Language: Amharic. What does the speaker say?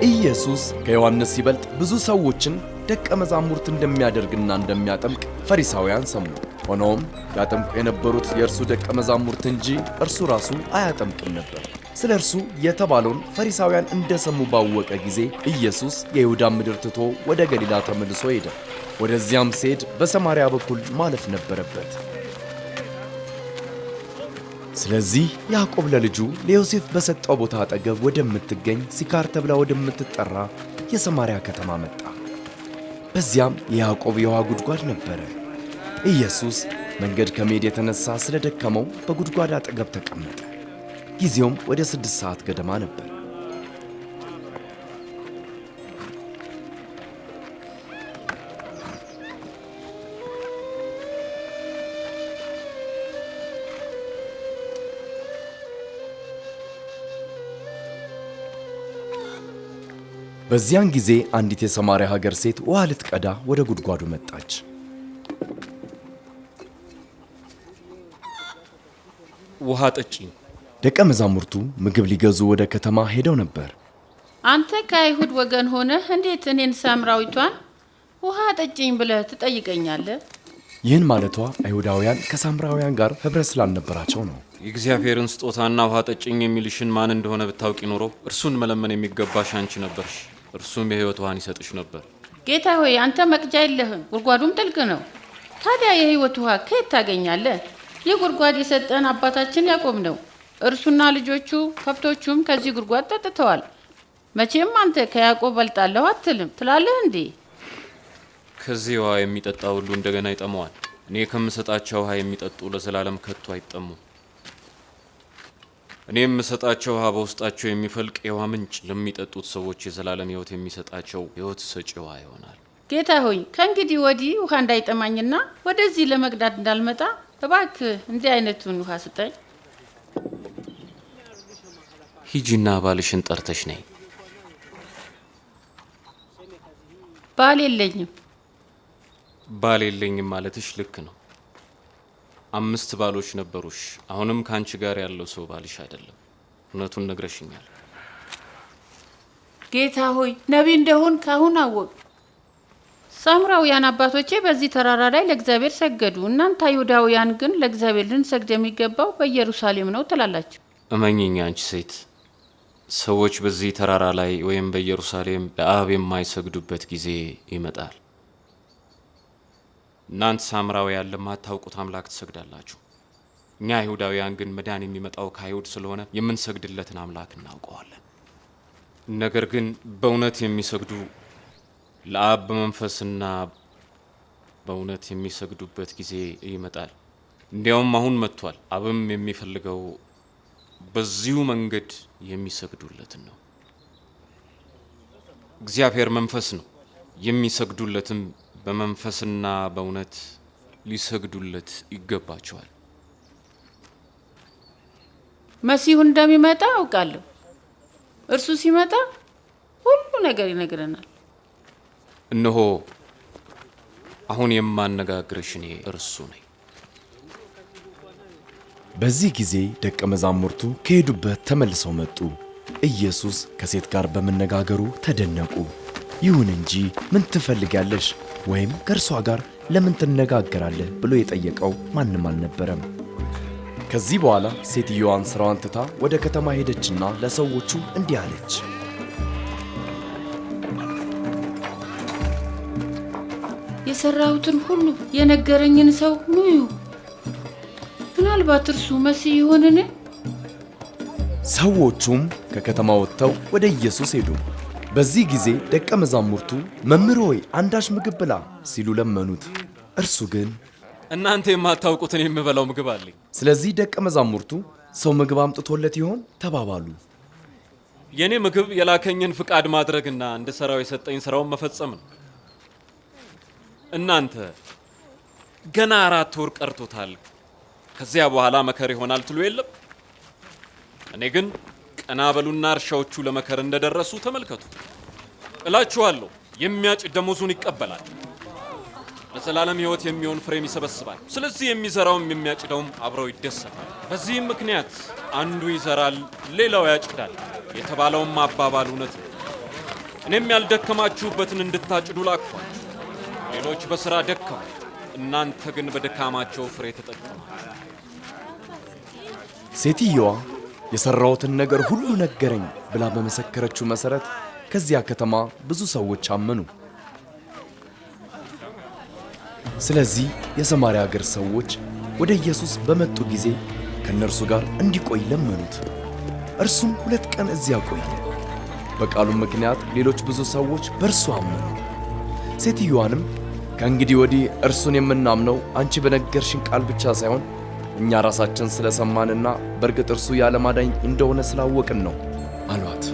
ኢየሱስ ከዮሐንስ ይበልጥ ብዙ ሰዎችን ደቀ መዛሙርት እንደሚያደርግና እንደሚያጠምቅ ፈሪሳውያን ሰሙ። ሆኖም ያጠምቁ የነበሩት የእርሱ ደቀ መዛሙርት እንጂ እርሱ ራሱ አያጠምቅም ነበር። ስለ እርሱ የተባለውን ፈሪሳውያን እንደሰሙ ባወቀ ጊዜ ኢየሱስ የይሁዳን ምድር ትቶ ወደ ገሊላ ተመልሶ ሄደ። ወደዚያም ሲሄድ በሰማርያ በኩል ማለፍ ነበረበት። ስለዚህ ያዕቆብ ለልጁ ለዮሴፍ በሰጠው ቦታ አጠገብ ወደምትገኝ ሲካር ተብላ ወደምትጠራ የሰማርያ ከተማ መጣ። በዚያም የያዕቆብ የውሃ ጉድጓድ ነበረ። ኢየሱስ መንገድ ከመሄድ የተነሳ ስለደከመው በጉድጓድ አጠገብ ተቀመጠ። ጊዜውም ወደ 6 ሰዓት ገደማ ነበር። በዚያን ጊዜ አንዲት የሰማርያ ሀገር ሴት ውሃ ልትቀዳ ወደ ጉድጓዱ መጣች። ውሃ ጠጪኝ። ደቀ መዛሙርቱ ምግብ ሊገዙ ወደ ከተማ ሄደው ነበር። አንተ ከአይሁድ ወገን ሆነህ እንዴት እኔን ሳምራዊቷን ውሃ ጠጭኝ ብለህ ትጠይቀኛለህ? ይህን ማለቷ አይሁዳውያን ከሳምራውያን ጋር ኅብረት ስላልነበራቸው ነው። የእግዚአብሔርን ስጦታና ውሃ ጠጭኝ የሚልሽን ማን እንደሆነ ብታውቂ ኖሮ እርሱን መለመን የሚገባሽ አንቺ ነበርሽ፣ እርሱም የሕይወት ውሃን ይሰጥሽ ነበር። ጌታ ሆይ፣ አንተ መቅጃ የለህም፣ ጉድጓዱም ጥልቅ ነው። ታዲያ የሕይወት ውሃ ከየት ታገኛለህ? ይህ ጉድጓድ የሰጠን አባታችን ያዕቆብ ነው። እርሱና ልጆቹ ከብቶቹም ከዚህ ጉድጓድ ጠጥተዋል። መቼም አንተ ከያዕቆብ በልጣለሁ አትልም፣ ትላለህ እንዴ? ከዚህ ውሃ የሚጠጣ ሁሉ እንደገና ይጠማዋል። እኔ ከምሰጣቸው ውሃ የሚጠጡ ለዘላለም ከቶ አይጠሙም። እኔ የምሰጣቸው ውሃ በውስጣቸው የሚፈልቅ የውሃ ምንጭ ለሚጠጡት ሰዎች የዘላለም ሕይወት የሚሰጣቸው ሕይወት ሰጪ ውሃ ይሆናል። ጌታ ሆይ፣ ከእንግዲህ ወዲህ ውሃ እንዳይጠማኝና ወደዚህ ለመቅዳት እንዳልመጣ እባክህ እንዲህ አይነቱን ውሃ ስጠኝ። ሂጂና ባልሽን ጠርተሽ ነይ። ባል የለኝም። ባል የለኝም ማለትሽ ልክ ነው። 5 ባሎች ነበሩሽ። አሁንም ከአንቺ ጋር ያለው ሰው ባልሽ አይደለም። እውነቱን ነግረሽኛል። ጌታ ሆይ፣ ነቢይ እንደሆን ካሁን አወቅ። ሳምራውያን አባቶቼ በዚህ ተራራ ላይ ለእግዚአብሔር ሰገዱ። እናንተ አይሁዳውያን ግን ለእግዚአብሔር ልንሰግድ የሚገባው በኢየሩሳሌም ነው ትላላችሁ። እመኚኝ አንቺ ሴት፣ ሰዎች በዚህ ተራራ ላይ ወይም በኢየሩሳሌም ለአብ የማይሰግዱበት ጊዜ ይመጣል። እናንተ ሳምራውያን ለማታውቁት አምላክ ትሰግዳላችሁ። እኛ አይሁዳውያን ግን መዳን የሚመጣው ከአይሁድ ስለሆነ የምንሰግድለትን አምላክ እናውቀዋለን። ነገር ግን በእውነት የሚሰግዱ ለአብ በመንፈስና በእውነት የሚሰግዱበት ጊዜ ይመጣል፣ እንዲያውም አሁን መጥቷል። አብም የሚፈልገው በዚሁ መንገድ የሚሰግዱለትን ነው። እግዚአብሔር መንፈስ ነው፣ የሚሰግዱለትም በመንፈስና በእውነት ሊሰግዱለት ይገባቸዋል። መሲሁ እንደሚመጣ አውቃለሁ። እርሱ ሲመጣ ሁሉ ነገር ይነግረናል። እነሆ አሁን የማነጋግርሽ እኔ እርሱ ነኝ። በዚህ ጊዜ ደቀ መዛሙርቱ ከሄዱበት ተመልሰው መጡ። ኢየሱስ ከሴት ጋር በመነጋገሩ ተደነቁ። ይሁን እንጂ ምን ትፈልጊያለሽ ወይም ከእርሷ ጋር ለምን ትነጋገራለህ ብሎ የጠየቀው ማንም አልነበረም። ከዚህ በኋላ ሴትዮዋን ስራዋን ትታ ወደ ከተማ ሄደችና ለሰዎቹ እንዲህ አለች። የሰራሁትን ሁሉ የነገረኝን ሰው ኑ እዩ። ምናልባት እርሱ መሲህ ይሆንን? ሰዎቹም ከከተማ ወጥተው ወደ ኢየሱስ ሄዱ። በዚህ ጊዜ ደቀ መዛሙርቱ መምህር ሆይ፣ አንዳች ምግብ ብላ ሲሉ ለመኑት። እርሱ ግን እናንተ የማታውቁትን የምበላው ምግብ አለኝ። ስለዚህ ደቀ መዛሙርቱ ሰው ምግብ አምጥቶለት ይሆን ተባባሉ። የእኔ ምግብ የላከኝን ፍቃድ ማድረግና እንድሠራው የሰጠኝ ሥራውን መፈጸም ነው። እናንተ ገና 4 ወር ቀርቶታል፣ ከዚያ በኋላ መከር ይሆናል ትሉ የለም? እኔ ግን ቀና በሉና እርሻዎቹ ለመከር እንደደረሱ ተመልከቱ። እላችኋለሁ የሚያጭድ ደሞዙን ይቀበላል፣ ለዘላለም ሕይወት የሚሆን ፍሬም ይሰበስባል። ስለዚህ የሚዘራውም የሚያጭደውም አብረው ይደሰታል። በዚህም ምክንያት አንዱ ይዘራል፣ ሌላው ያጭዳል የተባለውም አባባል እውነት ነው። እኔም ያልደከማችሁበትን እንድታጭዱ ላክኋችሁ። ሌሎች በሥራ ደከሙ፣ እናንተ ግን በድካማቸው ፍሬ ተጠቀማችሁ። ሴትየዋ የሠራሁትን ነገር ሁሉ ነገረኝ ብላ በመሰከረችው መሠረት ከዚያ ከተማ ብዙ ሰዎች አመኑ። ስለዚህ የሰማርያ አገር ሰዎች ወደ ኢየሱስ በመጡ ጊዜ ከእነርሱ ጋር እንዲቆይ ለመኑት። እርሱም 2 ቀን እዚያ ቆየ። በቃሉም ምክንያት ሌሎች ብዙ ሰዎች በእርሱ አመኑ። ሴትዮዋንም ከእንግዲህ ወዲህ እርሱን የምናምነው አንቺ በነገርሽን ቃል ብቻ ሳይሆን እኛ ራሳችን ስለሰማንና በእርግጥ እርሱ የዓለም አዳኝ እንደሆነ ስላወቅን ነው አሏት።